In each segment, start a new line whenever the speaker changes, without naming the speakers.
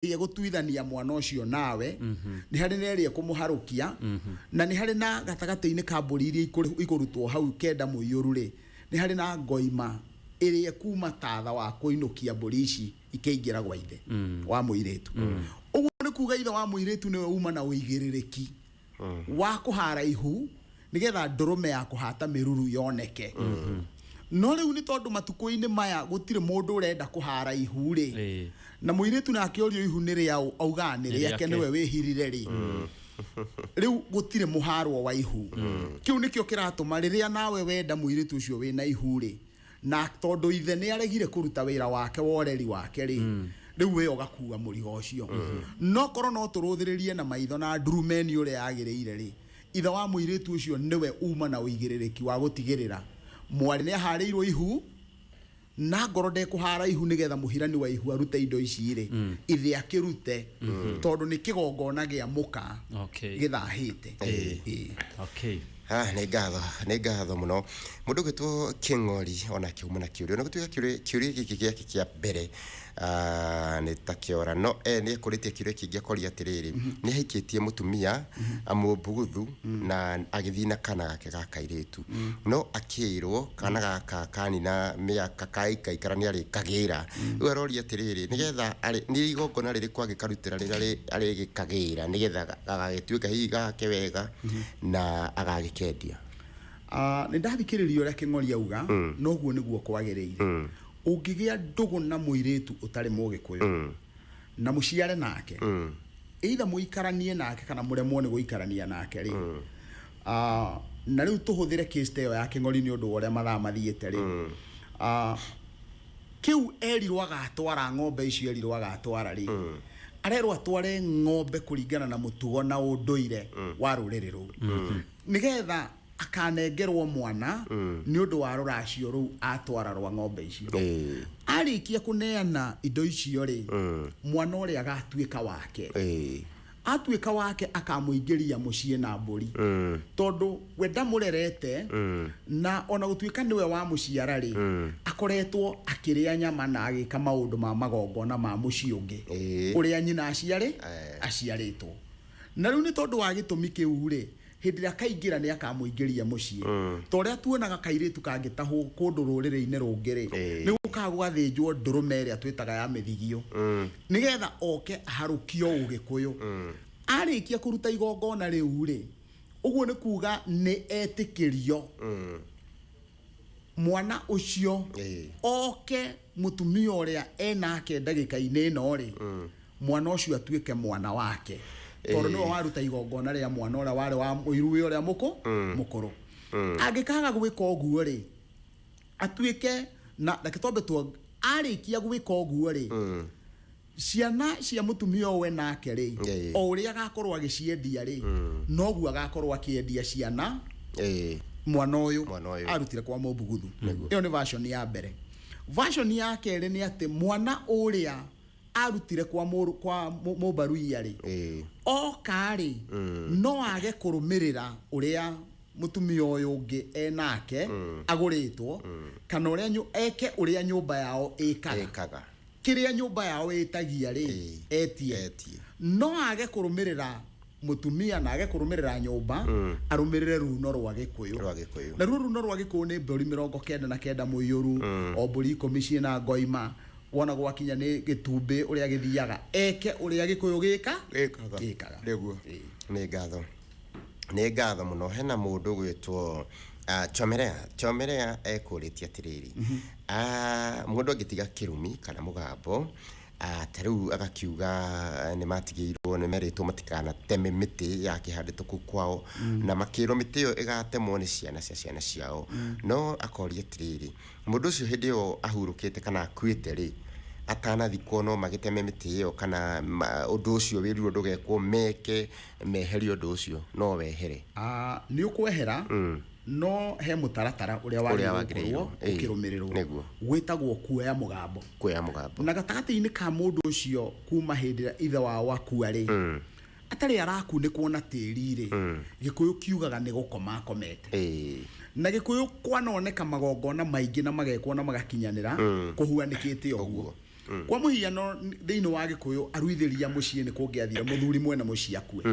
Ĩrĩa ĩgũtuithania mwana ũcio nawe, nĩ harĩ na ĩrĩa ĩkũmũharũkia, na nĩ harĩ na gatagatĩ-inĩ ka mbũri iria ikũrutwo hau kenda mũiyũru rĩ, nĩ harĩ na ngoima ĩrĩa ĩkuma tatha wa kũinũkia mbũri ici ikĩingĩra gwa ithe wa mũirĩtu. Ũguo nĩ kuga ithe wa mũirĩtu nĩwe uma na ũigĩrĩrĩki wa kũhara ihu nĩgetha ndũrũme ya kũhata mĩruru yoneke. No rĩu nĩ tondũ matukũ-inĩ maya gũtirĩ mũndũ ũrenda kũhara ihu rĩ, na mũirĩtu nake ũrio ihu nĩ rĩaũ, augaga nĩ
Nĩ
rĩake,
rĩake.
Nĩwe wĩhirire rĩ. Rĩu gũtirĩ mũharwo wa ihu. Kĩu nĩkĩo kĩratũma rĩrĩa nawe wenda mũirĩtu ũcio wĩna ihu rĩ, na tondũ ithe nĩ aregire kũruta wĩra wake wa ũreri wake rĩ, rĩu we ũgakua mũrigo ũcio. No korwo no tũrũthĩrĩrie na maitho na ndurumeni ũrĩa yagĩrĩire rĩ, ithe wa mũirĩtu ũcio nĩwe uma na ũigĩrĩrĩki wa gũtigĩrĩra mwarĩ nĩ aharĩirwo ihu, na ngoro ndekũhara ihu nĩgetha mũhirani wa ihu arute indo ici rĩ, ithe akĩrute, tondũ nĩ kĩgongona gĩa mũka gĩthahĩte. Ĩĩ.
Ah, nĩ ngatho, nĩ ngatho mũno. Mũndũ ũgwĩtwo Kĩng'ori onake uma na kĩũria, ona gũtuĩka kĩũria gĩkĩ gĩake kĩa mbere, ah, nĩ ta kĩora, no e nĩ ekũrĩtie kĩũria kĩngĩ akoria atĩrĩrĩ, nĩ ahikĩtie mũtumia mũmbuguthu na agĩthiĩ na kana gake ga kairĩtu, no akĩrwo kana gaka kanina mĩaka kaikaikara nĩ arĩkagĩra. Rĩu aroria atĩrĩrĩ, nĩgetha nĩ igongona rĩrĩkũ angĩkarutĩra rĩrĩa arĩgĩkagĩra nĩgetha gagagĩtuĩka hihi gake wega na agagĩkendia?
Ah, nĩ ndathikĩrĩria ũrĩa Kĩng'ori auga, noguo nĩguo kwagĩrĩire. Ũngĩgĩa ndũgũ na mũirĩtu ũtarĩ Mũgĩkũyũ na mũciare nake, either mũikaranie nake kana mũremwo nĩ gũikarania nake rĩ, ah, na rĩu tũhũthĩre case ta ĩyo ya Kĩng'ori nĩ ũndũ wa ũrĩa mathaa mathiĩte rĩ, ah, kĩu erirwo agatwara ng'ombe icio erirwo agatwara rĩ, arerwo atware ng'ombe kũringana na mũtugo na ũndũire wa rũrĩrĩ rũu, nĩgetha akanengerwo mwana nĩ ũndũ wa rũracio rũu atwara rwa ng'ombe icio. Arĩkia kũneana indo icio rĩ, mwana ũrĩa agatuĩka wake. Atuĩka wake, akamũingĩria mũciĩ na mbũri, tondũ we ndamũrerete, na ona gũtuĩka nĩwe wamũciara rĩ, akoretwo akĩrĩa nyama na agĩka maũndũ ma magongona ma mũciĩ ũngĩ ũrĩa nyina aciarĩ aciarĩtwo. Na rĩu nĩ tondũ wa gĩtũmi kĩu rĩ, hĩndĩ ĩrĩa akaingĩra nĩ akamũingĩria mũciĩ ta ũrĩa tuonaga kairĩtu kangĩtahwo kũndũ rũrĩrĩ-inĩ rũngĩ rĩ, nĩ gũkaga gũgathĩnjwo ndũrũme ĩrĩa twĩtaga ya mĩthigio, nĩgetha oke aharũkio Ũgĩkũyũ. Arĩkia kũruta igongona rĩu rĩ, ũguo nĩ kuga nĩ etĩkĩrio mwana ũcio oke mũtumia ũrĩa enake ndagĩka-inĩ ĩno rĩ, mwana ũcio atuĩke mwana wake, tondũ nĩwe waruta igongona rĩa mwana ũrĩa warĩ wa mũiruwe ũrĩa mũkũrũ. Angĩkaga gwĩka ũguo rĩ, atuĩke na reke twambe tuo, arĩkia gwĩka ũguo rĩ, ciana cia mũtumia ũyũ we nake rĩ, o ũrĩa agakorwo agĩciendia rĩ, noguo agakorwo akĩendia ciana mwana ũyũ
Mwana ũyũ.
arutire kwa mũmbuguthu. Ĩyo nĩ version ya mbere. Version ya kerĩ nĩ atĩ mwana ũrĩa arutire kwa mũrũ kwa mũmbaruia rĩ, oka rĩ, no age kũrũmĩrĩra ũrĩa mũtumia ũyũ ũngĩ enake agũrĩtwo, kana ũrĩa eke ũrĩa nyũmba yao ĩkaga.
Ĩkaga.
Kĩrĩa nyũmba yao ĩtagia rĩ, etie.
Etie.
No age kũrũmĩrĩra mũtumia na age kũrũmĩrĩra nyũmba, arũmĩrĩre runo rwa Gĩkũyũ.
Rwa Gĩkũyũ.
Naruo runo rwa Gĩkũyũ nĩ mbũri 99 mũiyũru, o mbũri 10 ciĩna ngoima. Wona gwakinya nĩ gĩtumbĩ ũrĩa gĩthiaga, eke ũrĩa Gĩkũyũ gĩka
gĩkaga.
Gĩkaga.
Nĩguo. Nĩ ngatho, nĩ ngatho mũno. Hena mũndũ ũgwĩtwo Chomerea. Chomerea ekũrĩtie atĩrĩrĩ, mũndũ angĩtiga kĩrumi kana mũgambo, ta rĩu agakiuga nĩ matigĩirwo, nĩ merĩtwo matikanateme mĩtĩ ya kĩhandĩtwo kũu kwao, na makĩrwo mĩtĩ ĩyo ĩgatemwo nĩ ciana cia ciana ciao, no akoria atĩrĩrĩ, mũndũ ũcio hĩndĩ ĩyo ahurũkĩte kana akuĩte rĩ, atanathikwo no magĩteme mĩtĩ ĩyo, kana ũndũ ũcio wĩrirwo ndũgekwo meke meherie ũndũ ũcio no wehere?
Ah, nĩ ũkwehera, no he mũtaratara ũrĩa
ũrĩa
wagĩrĩirwo
wagĩrĩirwo
gũkorwo ũkĩrũmĩrĩrwo. Gwĩtagwo kuoya mũgambo.
Kuoya mũgambo.
Na gatagatĩ-inĩ ka mũndũ ũcio kuma hĩndĩ ĩrĩa ithe wao akua rĩ, atarĩ arakunĩkwo na tĩri rĩ, Gĩkũyũ kiugaga nĩ gũkoma akomete. Na Gĩkũyũ kwanoneka magongona maingĩ na magekwo na magakinyanĩra kũhuanĩkĩte ũguo. Kwa mũhiano thĩinĩ wa Gĩkũyũ aruithĩria mũciĩ nĩ kũngĩathire mũthuri mwene mũciĩ akue.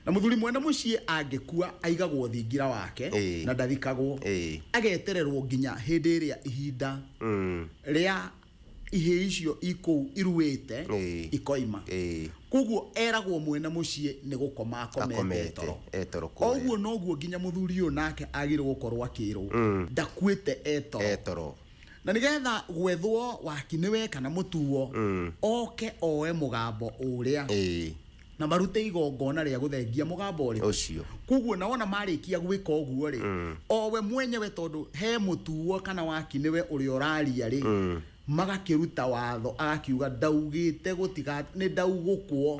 Na mũthuri mwene mũciĩ angĩkua aigagwo thingira wake na ndathikagwo. Agetererwo nginya hĩndĩ ĩrĩa ihinda rĩa ihĩĩ icio ikũu iruĩte ikoima. Koguo eragwo mwene mũciĩ nĩ gũkoma akomete toro. Oguo noguo nginya mũthuri ũyũ nake agĩrĩirwo gũkorwo akĩrwo ndakuĩte etoro. Na nigetha gwethwo wakiniwe kana mutuo oke oe mugambo uria na marute igongona ria guthengia mugambo uri
ucio.
Koguo na wona marikia gwika uguo ri owe mwenyewe tondu he mutuo kana wakiniwe uria uraria ri magakiruta watho agakiuga ndaugite gutiga ni ndaugukwo.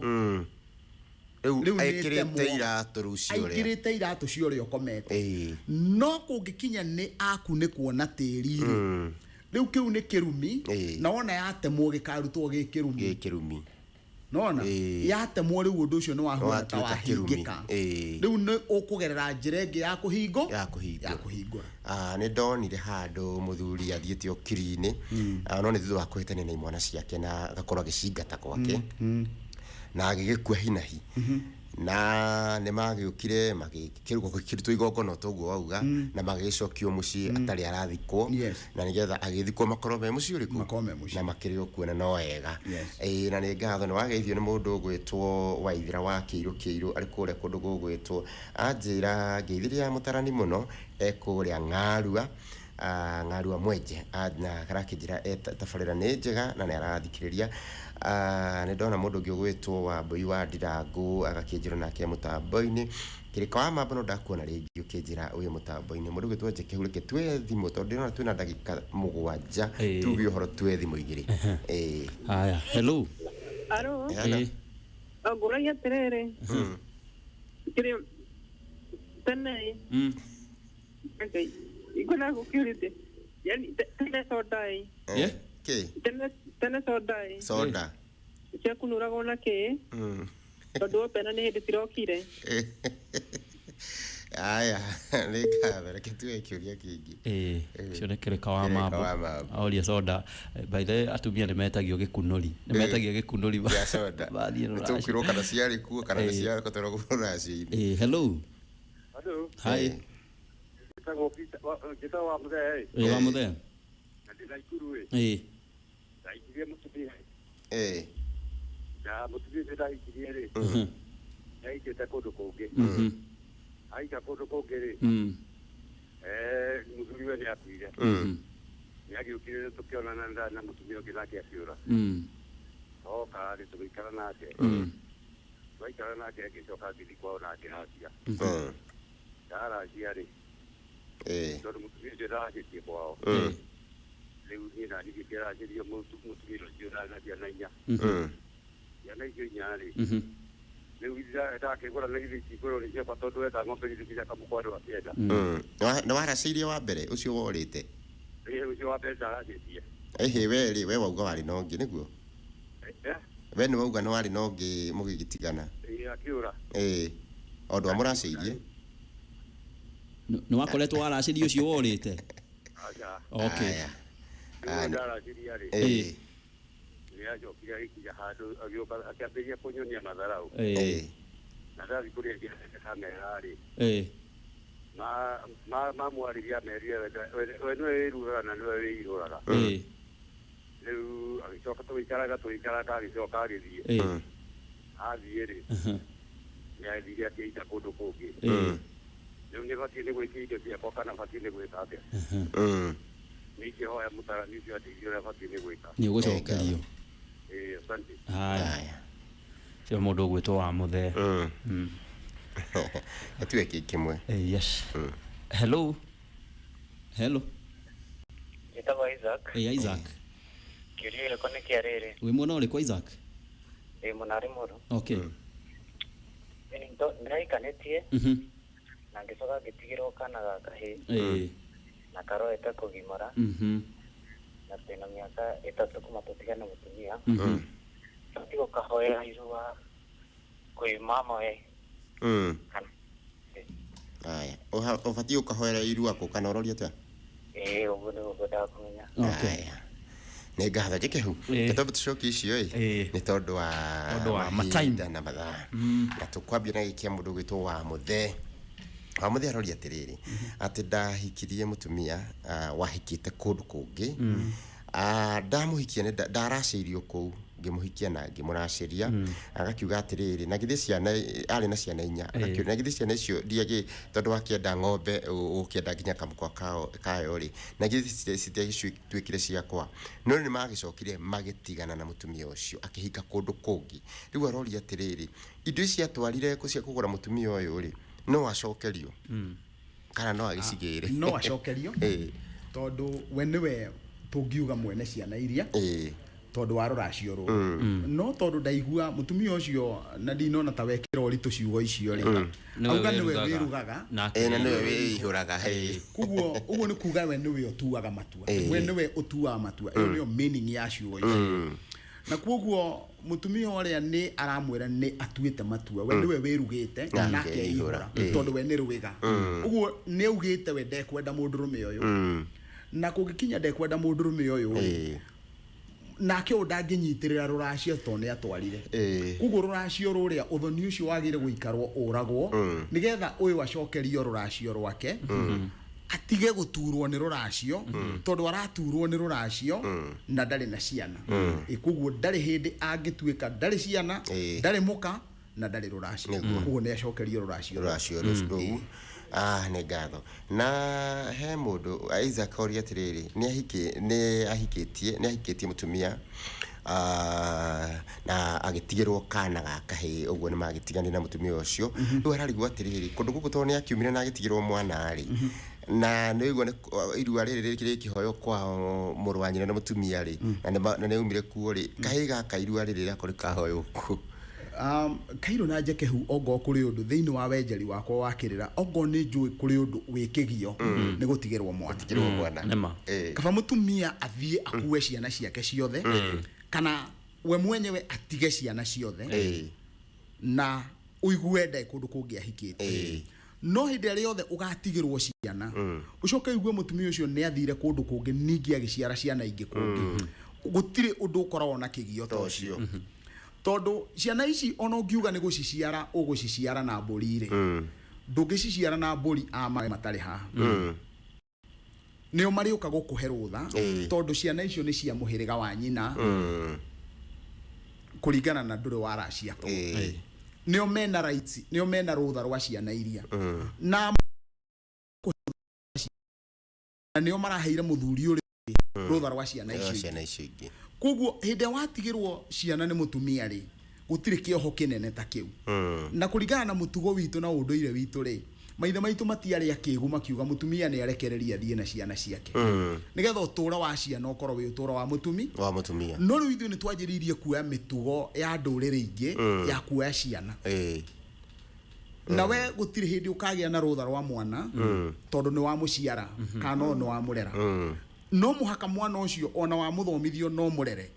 Riu aikirite iratu rucio ria
aikirite iratu cio ria ukomete. No kungikinya ni aku ni kuona tiri ri riu kiu ni kirumi na wona yatemwo gikarutwo gikirumi nona yatemwo riu undu ucio ni wahuana ta wahingika. Riu ni ukugerera njira ingi ya kuhingo ya kuhingura.
Ni ndonire handu muthuri athiite ukiri-ini no ni thutha wa kuhitania na imwana ciake na agakorwo agicingata gwake na agigikua hinahi na nĩ magĩũkire magĩkĩrutwo igongona toguo wauga na magĩcokio mũciĩ atarĩ arathikwo na nĩgetha agĩthikwo makorwo me mũciĩ ũrĩkũ na makĩrĩ okuona no wega. Na nĩ ngatho nĩ wageithio nĩ mũndũ ũgwĩtwo Waithira wa Kĩirũ Kĩirũ arĩ kũrĩa kũndũ gũgwĩtwo anjĩra ngeithiria mũtarani mũno ekũrĩa Ng'arua Ng'arua Mwenje na karakĩnjĩra tabarĩra nĩ njega na nĩ arathikĩrĩria. Nĩ ndona mũndũ ũngĩ ũgwĩtwo Wambui wa Ndirangu agakĩnjĩra nake mũtambo-inĩ. Kĩrĩko wa mambo no ndakuona rĩngĩ ũkĩnjĩra wĩ mũtambo-inĩ. Mũndũ ũgwĩtwo Njeke reke twĩ thimũ tondũ ndĩrona twĩna ndagĩka 7 tuge ũhoro twĩ thimũ 2.
Haya, hello.
Aro. Ngũragia atĩrĩrĩ. Kĩrĩ tene. Ikona gũkĩũrĩte. Yani tene soda.
Kĩ?
Tene soda.
Soda.
Ciakunũragwo na kĩ? Tondũ opena nĩ hĩndĩ cirokire.
Aya, nĩ ngatho reke tuoe kĩũria kĩngĩ.
Ũcio nĩ Kĩrĩka wa Mambo. Oria soda. By the way, atumia nĩ metagio gĩkunũri. Nĩ metagio gĩkunũri
gĩa soda. Nĩtũkwĩrwo kana ciarĩ kuo kana nĩ ciakotorwo rũracio-inĩ.
Hello.
Hello.
Hi.
Njĩtagwo wa Mũthee.
Wa Mũthee.
Na ndĩ Naikuru ĩ. Ndahikirie mũtumia. Na mũtumia ũcio ndahikirie rĩ. Nĩahikĩte kũndũ kũngĩ. Ahika kũndũ kũngĩ rĩ. Mũthuri we nĩakuire. Nĩagĩũkire tũkĩonana na mũtumia ũngĩ nake akĩũra. Oka rĩ tũgĩikara nake. Twaikara nake agĩcoka agĩthiĩ kwao na akĩracia. Ndaracia rĩ. Tondũ mũtumia ũcio ndaracĩtie kwao. Rĩu niĩ naniĩ ngĩkĩracĩrio mũtumia ũcio na ciana 4. Ciana icio 4 rĩ. Rĩu ndakĩgũra na githĩ itigũrwo nĩ ciakwa tondũ enda ng'ombe githĩ nginya kamũkwa andũ akĩenda.
Nĩ waracĩirie wa mbere ũcio worĩte?
Ũcio wa mbere ndaracĩtie.
Ĩhĩ we rĩ we wauga warĩ na ũngĩ nĩguo? We nĩ wauga nĩ warĩ na ũngĩ mũgĩgĩtigana?
Akĩũra.
O ndwamũracĩirie?
Nĩ wakoretwo waracĩria ũcio worĩte?
Aca.
Okay.
Ndaracĩria rĩ. Nĩacokire agĩkinya handũ agĩũka akĩambĩrĩria kũnyonia matharau. Na ndathiĩ kũrĩa kamera rĩ. Mamwarĩria amerire we nĩwe wĩrugaga na nĩwe wĩihũraga. Rĩu agĩcoka tũgĩikaraga agĩcoka agĩthiĩ. Athiĩ rĩ nĩathire akĩita kũndũ kũngĩ. Rĩu nĩ batiĩ nĩ gwĩtia indo ciakwa kana batiĩ nĩ gwĩka atĩa? Nĩ ingĩhoya mũtarani ũcio andeithie ũrĩa batiĩ nĩ gwĩka.
Nĩ ũgũcokerio.
Asante.
Haya. Cio mũndũ ũgwĩtwo wa Mũthee.
Atuwe kĩmwe.
Yes. Hello. Hello.
Njĩtagwo Isaac.
Isaac.
Kĩũria gĩakwa nĩ kĩa rĩrĩ.
Wĩ mwena ũrĩkũ Isaac?
Ndĩ mwena wa Limuru.
Okay.
Ndĩrahikanĩtie na ngĩcoka ngĩtigĩrwo kana ga kahĩĩ na karoete kũgimara na twĩna mĩaka 3 kuma tũtigane mũtumia. Batiĩ gũkahoera irua kwĩ mama we.
Aya, ũbatiĩ gũkahoera irua kũ kana ũroria atĩa?
Ũguo nĩguo ngwendaga kũmenya.
Okay.
Nĩ ngatho njĩkehu. Tondũ tũcokie icio ĩ nĩ tondũ wa
Tondũ wa
mahinda na mathaa. Na tũkwambia na gĩkĩa mũndũ gwĩtwo wa Mũthee. Wa Mũthee aroria atĩrĩrĩ, atĩ ndahikirie mũtumia wahikĩte kũndũ kũngĩ. Ndamũhikia nĩ ndaracĩirio kũu, ngĩmũhikia na ngĩmũracĩria. Agakiuga atĩrĩrĩ, na githĩ ciana arĩ na ciana inya, agakiuga na githĩ ciana icio ndiagĩ tondũ wakĩenda ng'ombe ũkĩenda nginya kamũkwa kayo rĩ, na githĩ citiagĩtuĩkire ciakwa. No nĩ magĩcokire magĩtigana na mũtumia ũcio akĩhika kũndũ kũngĩ. Rĩu aroria atĩrĩrĩ, indo ici atwarire cia kũgũra mũtumia ũyũ rĩ, no acokerio kana no agĩcigĩre?
No acokerio tondũ we nĩwe tũngiuga mwene ciana iria tondũ wa rũracio rũrũ. No tondũ ndaigua mũtumia ũcio na ndinona ta wekĩra ũritũ ciugo icio rĩ, auga nĩwe wĩrugaga
na nĩwe wĩihũraga.
Koguo ũguo nĩ kuga we nĩwe ũtuaga matua, we nĩwe ũtuaga matua. Ĩyo nĩyo meaning ya ciugo icio. Na koguo mũtumia ũrĩa nĩ aramwĩra nĩ atuĩte matua, we nĩwe wĩrugĩte na akeihũra tondũ we nĩ rwĩga. Ũguo nĩ augĩte we ndekwenda mũndũrũme ũyũ, na kũngĩkinya ndekwenda mũndũrũme ũyũ nake ũyũ ndangĩnyitĩrĩra rũracio tondũ nĩ atwarire. Koguo rũracio rũrĩa ũthoni ũcio wagĩrĩire gũikarwo ũragwo nĩgetha ũyũ acokerio rũracio rwake, atige gũturwo nĩ rũracio tondũ araturwo nĩ rũracio na ndarĩ na ciana. Koguo ndarĩ hĩndĩ angĩtuĩka ndarĩ ciana, ndarĩ mũka na ndarĩ rũracio. Koguo nĩ acokerio rũracio
rũu. Nĩ ngatho. Na he mũndũ Isaac oria atĩrĩrĩ, nĩ ahikĩtie mũtumia na agĩtigĩrwo kana ga kahĩĩ, ũguo nĩ magĩtiganire na mũtumia ũcio. Rĩu ararigwo atĩrĩrĩ, kũndũ gũkũ tondũ nĩ akiumire na agĩtigĩrwo mwana rĩ, na nĩ ũiguo nĩ irua rĩrĩ rĩkĩhoywo kwa mũrũ wa nyina na mũtumia rĩ, na nĩ aumire kuo rĩ, kahĩĩ gaka irua rĩrĩ rĩako rĩkahoywo kũ?
Kairũ na Njekehu ongoo kũrĩ ũndũ thĩinĩ wa wenjeri wakwa wa kĩrĩra, ongoo nĩ njũĩ kũrĩ ũndũ wĩkĩgio nĩ gũtigĩrwo mwana. Kaba mũtumia athiĩ akue ciana ciake ciothe, kana we mwenyewe atige ciana ciothe na ũigue ndaĩ kũndũ kũngĩ ahikĩte. No hĩndĩ ĩrĩa yothe ũgatigĩrwo ciana, ũcoke ũigue mũtumia ũcio nĩ athire kũndũ kũngĩ ningĩ agĩciara ciana ingĩ kũngĩ, gũtirĩ ũndũ ũkoragwo na kĩgio ta ũcio. Tondũ ciana ici ona ũngiuga nĩ gũciciara ũgũciciara na mbũri rĩ, ndũngĩciciara na mbũri ama matarĩ haha. Nĩo marĩũka gũkũhe rũtha tondũ ciana icio nĩ cia mũhĩrĩga wa nyina kũringana na ndũrĩ waracia. Nĩo mena rights, nĩo mena rũtha rwa ciana iria na nĩo maraheire mũthuri ũrĩ rũtha rwa ciana icio ingĩ. Koguo hĩndĩ watigĩrwo ciana nĩ mũtumia rĩ, gũtirĩ kĩoho kĩnene ta kĩu. Na kũringana na mũtugo witũ na ũndũire witũ rĩ, maithe maitũ matiarĩ akĩgu makiuga mũtumia nĩ arekereria athiĩ na ciana ciake, nĩgetha ũtũũro wa ciana ũkorwo wĩ ũtũũro wa mũtumia. No rĩu ithuĩ nĩ twanjĩrĩirie kuoya mĩtugo ya ndũrĩrĩ ingĩ ya kuoya ciana. Na we gũtirĩ hĩndĩ ũkagĩa na rũtha rwa mwana tondũ nĩ wamũciara kana no nĩ wamũrera. No mũhaka mwana ũcio ona wamũthomithio no mũrere.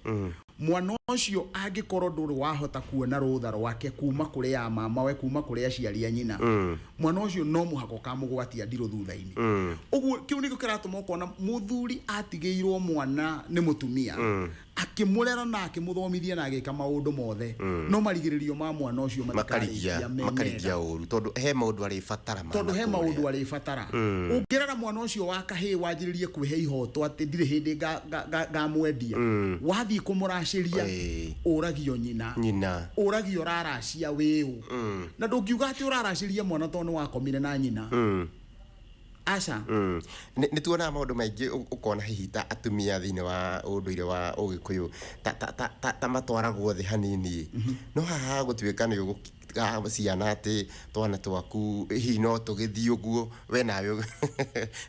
Mwana ũcio angĩkorwo ndũrĩ wahota kuona rũtha rwake kuma kũrĩ ya mamawe, kuma kũrĩ aciari a nyina, mwana ũcio no mũhaka ũkamũgwatia ndirũ thutha-inĩ. Ũguo kĩu nĩkĩo kĩratũma ũkona mũthuri atigĩirwo mwana nĩ mũtumia, akĩmũrera na akĩmũthomithia na agĩka maũndũ mothe, no marigĩrĩrio ma mwana ũcio
makarigia ũru tondũ he maũndũ arĩbatara,
tondũ he maũndũ arĩbatara. Ũngĩrera mwana ũcio wa kahĩĩ wanjĩrĩrie kwĩhe ihoto atĩ ndirĩ hĩndĩ ngamwendia, wathiĩ kũmũracĩria ũragio nyina, ũragio ũraracia wĩũ, na ndũngiuga atĩ ũraracĩria mwana tondũ nĩ wakomire na nyina. Aca.
Nĩ tuonaga maũndũ maingĩ ũkona hihi ta atumia thĩinĩ wa ũndũire wa Ũgĩkũyũ ta matwaragwo thĩ hanini, no haha gũtuĩka nĩ ciana atĩ twana twaku hihi no tũgĩthiĩ ũguo we nawe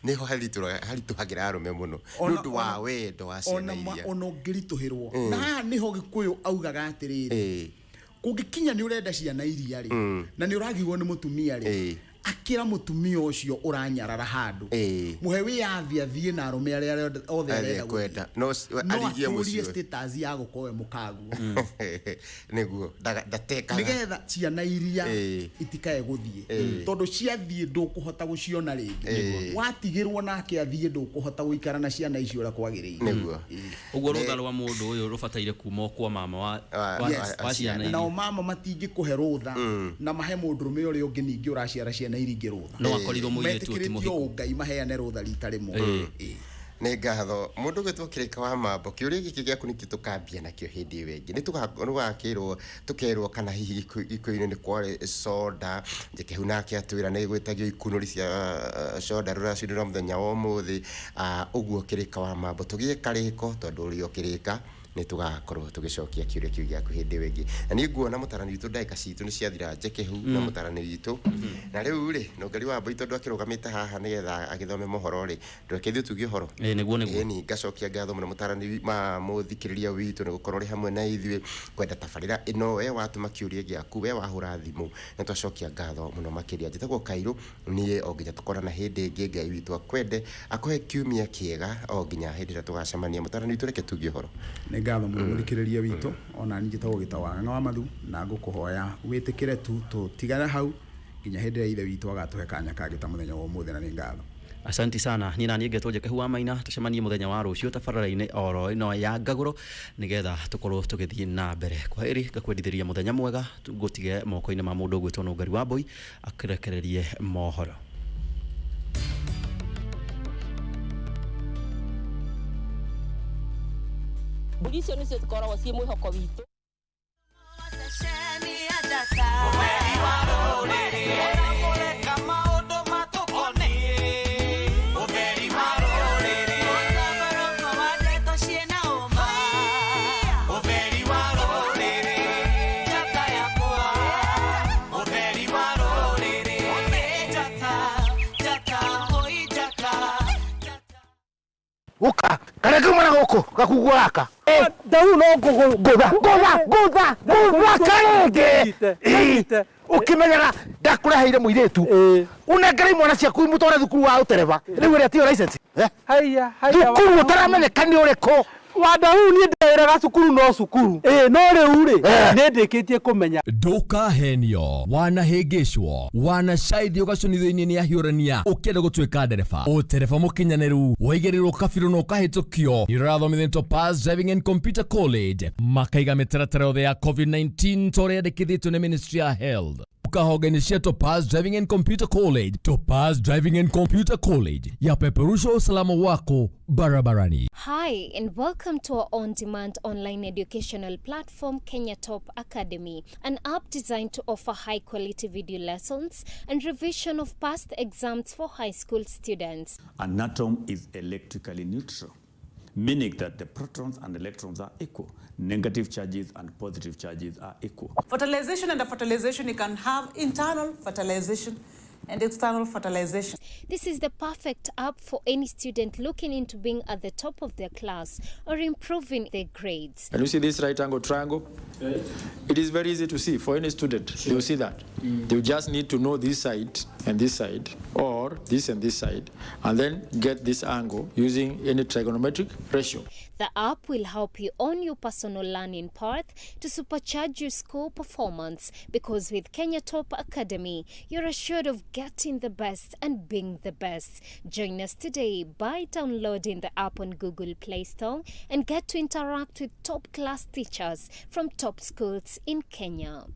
nĩho haritũhagĩra arũme mũno nĩ ũndũ wa wendo wa ciana iria
ona ũngĩritũhĩrwo. Na haha nĩho Gĩkũyũ augaga atĩrĩrĩ, kũngĩkinya nĩ ũrenda ciana iria rĩ, na nĩ ũragirwo nĩ mũtumia rĩ, Akĩra mũtumia ũcio ũranyarara handũ, mũhe wĩyathi athiĩ na arũme arĩa othe arenda
kwenda, no arigie mũciĩ,
status ya gũkorwo we mũkaguo.
Nĩguo ndatekaga,
nĩgetha ciana iria itikae gũthiĩ, tondũ ciathiĩ ndũkũhota gũciona rĩngĩ. Watigĩrwo nake athiĩ ndũkũhota gũikara na ciana icio ũrĩa kwagĩrĩire.
Nĩguo
ũguo rũtha rwa mũndũ ũyũ rũbataire kuma kwa mama wa ciana iria.
Nao mama matingĩkũhe rũtha na mahe mũndũrũme ũrĩa ũngĩ ningĩ ũraciara ciana iria ingĩ rũtha.
No akorirwo mũirĩtu ti mũhiku.
Ngai maheane rũtha rita rĩmwe.
Nĩ ngatho mũndũ gwĩtwo Kĩrĩka wa Mambo, kĩũria gĩkĩ gĩaku nĩkĩo tũkambia nakĩo hĩndĩ ĩyo ĩngĩ. Nĩ tũgakĩrwo tũkerwo kana hihi Gĩkũyũ-inĩ nĩ kwarĩ soda. Njekehu nake atwĩra nĩ gwĩtagio ikunũri cia soda rũracio rwa mũthenya wa ũmũthĩ. Ũguo Kĩrĩka wa Mambo tũgĩe karĩko, tondũ ũrĩ o kĩrĩka nĩ tũgakorwo tũgĩcokia kĩũria kĩu gĩaku hĩndĩ ĩyo ĩngĩ. Na niĩ nguona mũtarani witũ ndagĩka citũ nĩ ciathira, Njekehu na mũtarani witũ. Na rĩu rĩ, Nũngari wa Mbui tondũ akĩrũgamĩte haha nĩgetha agĩthome mohoro rĩ, ndũreke ithuĩ tuge ũhoro.
Nĩguo nĩguo.
Ĩni ngacokia ngatho mũno mũtarani ma mũthikĩrĩria witũ nĩ gũkorwo ũrĩ hamwe na ithuĩ kwenda tabarĩra ĩno. We watũma kĩũria gĩaku, we wahũra thimũ, nĩ twacokia ngatho mũno makĩria. Njĩtagwo Kairũ, niĩ o nginya tũkorana hĩndĩ ĩngĩ. Ngai witũ akwende, akũhe kiumia kĩega o nginya hĩndĩ ĩrĩa tũgacemania. Mũtarani witũ, reke tuge ũhoro.
Nĩ ngatho mũno mũthikĩrĩria witũ. Ona niĩ njĩtagwo Gĩtaũ wa Mathu, na ngũkũhoya wĩtĩkĩre tu tũtigane hau nginya hĩndĩ ĩrĩa Ithe witũ agatũhe kanya kangĩ ta mũthenya wa ũmũthĩ, na nĩ ngatho.
Asanti sana. Niĩ na niĩ ngetwo Njekehu wa Maina, tũcemanie mũthenya wa rũciũ tabarĩra-inĩ oro ĩno ya Ngagũro, nĩgetha tũkorwo tũgĩthiĩ na mbere. Kwa heri, ngakwendithĩria mũthenya mwega, ngũtige moko-inĩ ma mũndũ ũgwĩtwo Nũngari wa Mbui akĩrekererie mohoro.
Mbũri icio nĩcio cikoragwo ciĩ mwĩhoko witũ.
Uka kareke mwana gũkũ gakugua gaka ndau no ngũtha ngũtha ngũtha ngũtha karĩngĩ ũkĩmenyaga ndakũreheire mũirĩtu ũnengere imwana ciaku imũtware thukuru wa ũtereba rĩu ĩrĩa tiyo license.
Haiya haiya,
thukuru ũtaramenyeka nĩ ũrĩkũ.
Wandau niĩ ndewĩraga cukuru no cukuru, no rĩu rĩ nĩ ndĩkĩtie kũmenya.
Ndũkahenio, wanahĩngĩcwo, wanacaithio gacunithio-inĩ nĩ ahiũrania ũkĩenda gũtuĩka ndereba. Ũtereba mũkinyanĩru waigĩrĩrwo kabirũ na ũkahĩtũkio nĩ ũrathomithio Topaz Driving and Computer College, makaiga mĩtaratara yothe ya COVID-19 ta ũrĩa yandĩkithĩtio nĩ Ministry ya Health. Ukahogeni cia Topaz Driving and Computer College. Topaz Driving and Computer College yapeperusha usalama wako barabarani.
Hi, and welcome to our on-demand online educational platform, Kenya Top Academy, an app designed to offer high-quality video lessons and revision of past exams for high school students.
An atom is electrically neutral, meaning that the protons and electrons are equal. Negative charges and positive charges are equal.
Fertilization and fertilization, you can have internal fertilization and external fertilization.
This is the perfect app for any student looking into being at the top of their class or improving their grades.
Can you see this right angle triangle? Right. It is very easy to see for any student. Sure. They will see that. They just need to know this side and this side, or this and this side, and then get this angle using any trigonometric ratio.
The app will help you on your personal learning path to supercharge your school performance, because with Kenya Top Academy, you're assured of getting the best and being the best. Join us today by downloading the app on Google Play Store and get to interact with top-class teachers from top schools in Kenya.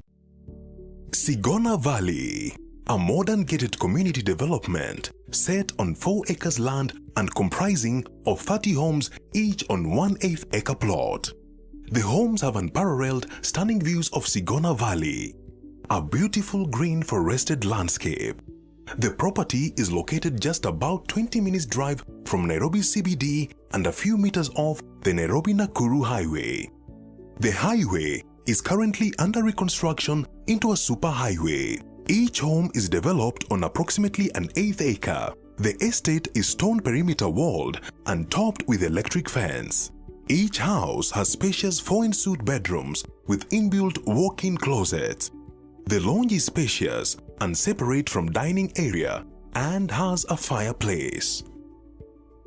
Sigona Valley, a modern gated community development set on 4 acres land and comprising of 30 homes each on 1/8 acre plot. The homes have unparalleled stunning views of Sigona Valley, a beautiful green forested landscape. The property is located just about 20 minutes drive from Nairobi CBD and a few meters off the Nairobi-Nakuru Highway. The highway is currently under reconstruction into a superhighway. Each home is developed on approximately an 1/8 acre. The estate is stone perimeter walled and topped with electric fence. Each house has spacious 4-in-suite bedrooms with inbuilt walk-in closets. The lounge is spacious and separate from dining area and has a fireplace.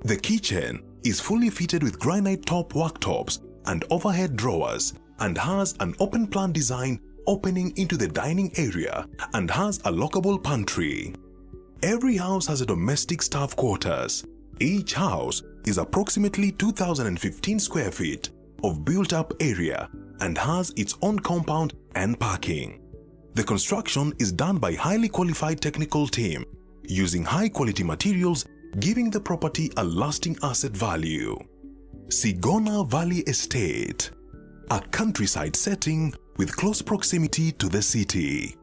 The kitchen is fully fitted with granite top worktops and overhead drawers and has an open plan design opening into the dining area and has a lockable pantry. Every house has a domestic staff quarters. Each house is approximately 2015 square feet of built up area and has its own compound and parking. The construction is done by highly qualified technical team using high quality materials, giving the property a lasting asset value. Sigona Valley Estate, a countryside setting with close proximity to the city.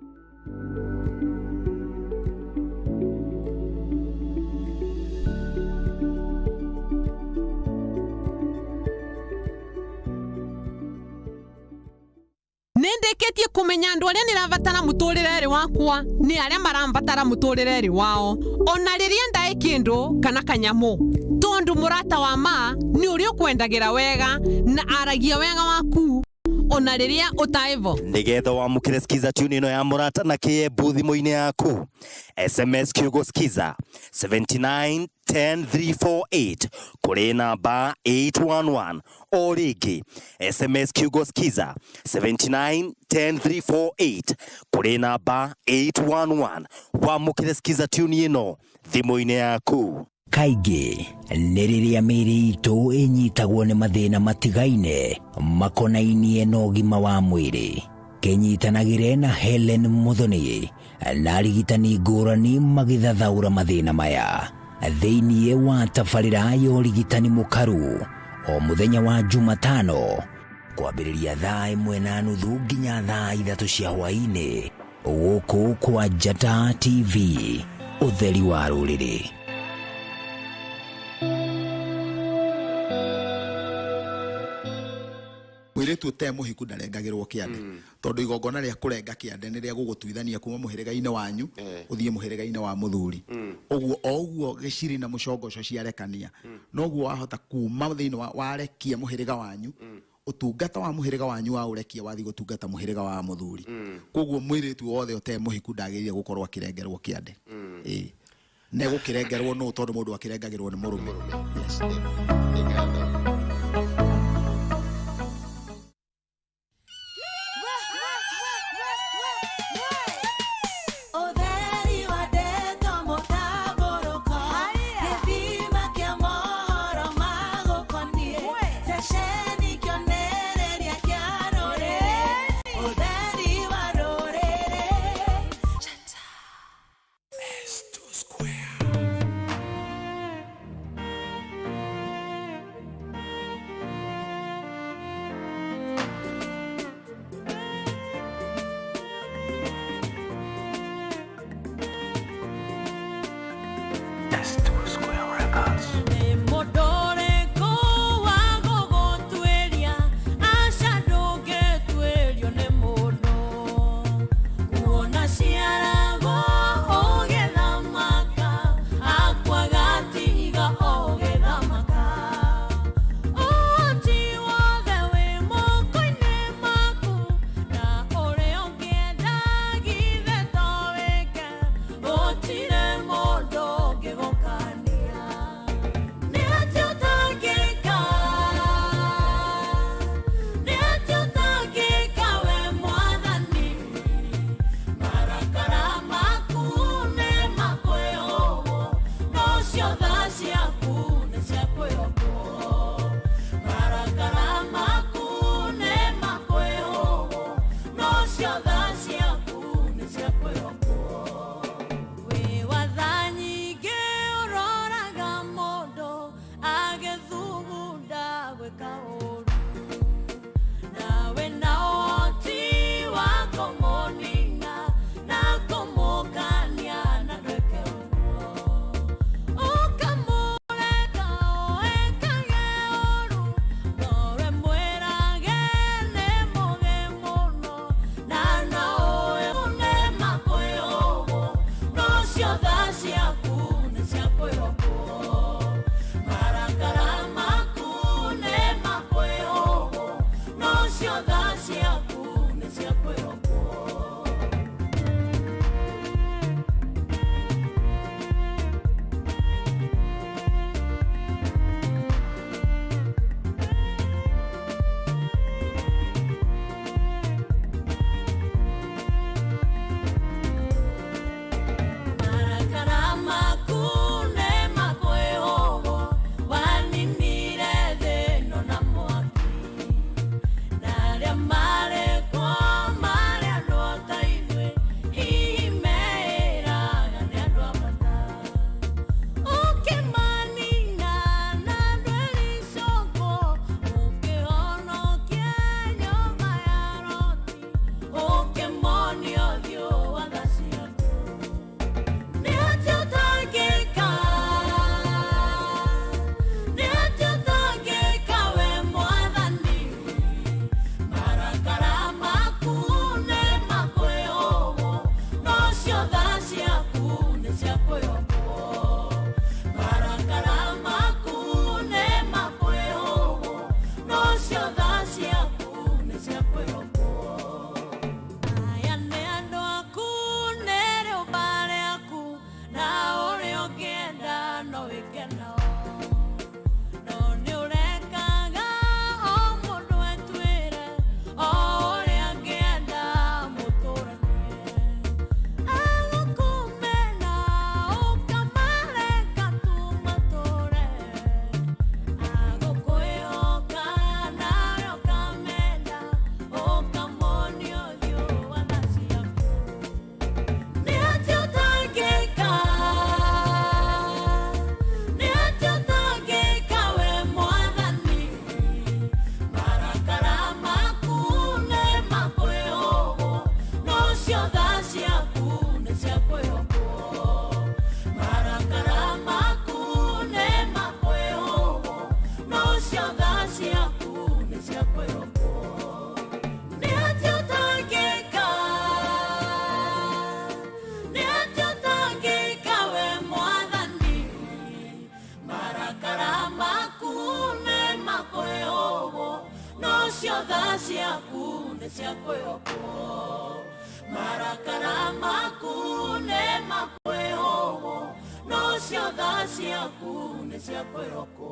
Nĩ ndĩkĩtie kũmenya andũ arĩa nĩrabatara mũtũrĩre-rĩ wakwa nĩ arĩa marambatara mũtũrĩre-rĩ wao, ona rĩrĩa ndaĩ kĩndũ kana kanyamũ, tondũ mũrata wa ma nĩ ũrĩa ũkwendagĩra wega na aragia wega waku ona rĩrĩa ũtaĩvo.
Nigetha wamũkĩre skiza tune ĩno ya mũrata na kĩembu thimũ-inĩ yaku, SMS kiugo skiza 7910348 kũrĩ namba 811. O rĩngĩ, SMS kiugo skiza 7910348 kũrĩ namba 811, wamũkĩre skiza tune ĩno thimũ-inĩ yaku.
Kaingĩ nĩ rĩrĩa mĩĩrĩ itũ ĩnyitagwo nĩ mathĩna matigaine makonainie na ũgima wa mwĩrĩ. Kĩnyitanagĩre na Helen Muthoni na arigitani ngũrani magĩthathaũra mathĩna maya thĩinĩ wa tabarĩra ya ũrigitani mũkaru o mũthenya wa Jumatano kwambĩrĩria 1:30 nginya 3:00 cia hwaĩ-inĩ, gũkũ kwa Njata TV, ũtheri wa rũrĩrĩ.
Mũirĩtu ũtarĩ mũhiku ndarengagĩrwo kĩande, tondũ igongona rĩa kũrenga kĩande nĩ rĩa gũgũtuithania kuma mũhĩrĩga-inĩ wanyu ũthiĩ mũhĩrĩga-inĩ wa mũthuri. Ũguo o ũguo gĩciri na mũcongoco ciarekania, noguo wahota kuma thĩinĩ wa warekia mũhĩrĩga wanyu, ũtungata wa mũhĩrĩga wanyu wa ũrekia wathiĩ gũtungata mũhĩrĩga wa mũthuri. Koguo mũirĩtu wothe ũtarĩ mũhiku ndagĩrĩire gũkorwo akĩrengerwo kĩande. Ĩĩ, nĩ gũkĩrengerwo nũ, tondũ mũndũ akĩrengagĩrwo nĩ mũrũme. Yes.
Ũtheri wa ndeto mũtambũrũko, gĩthima kĩa mohoro magũkoniĩ, ceceni kĩonereria kĩa rũrĩrĩ, ũtheri wa rũrĩrĩ. cia kwĩhokwo. Marakara maku nĩ makwĩhũgwo, no cio tha ciaku nĩ cia kwĩhokwo.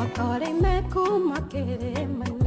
O ta ũrĩa imekuma kĩrĩma-inĩ.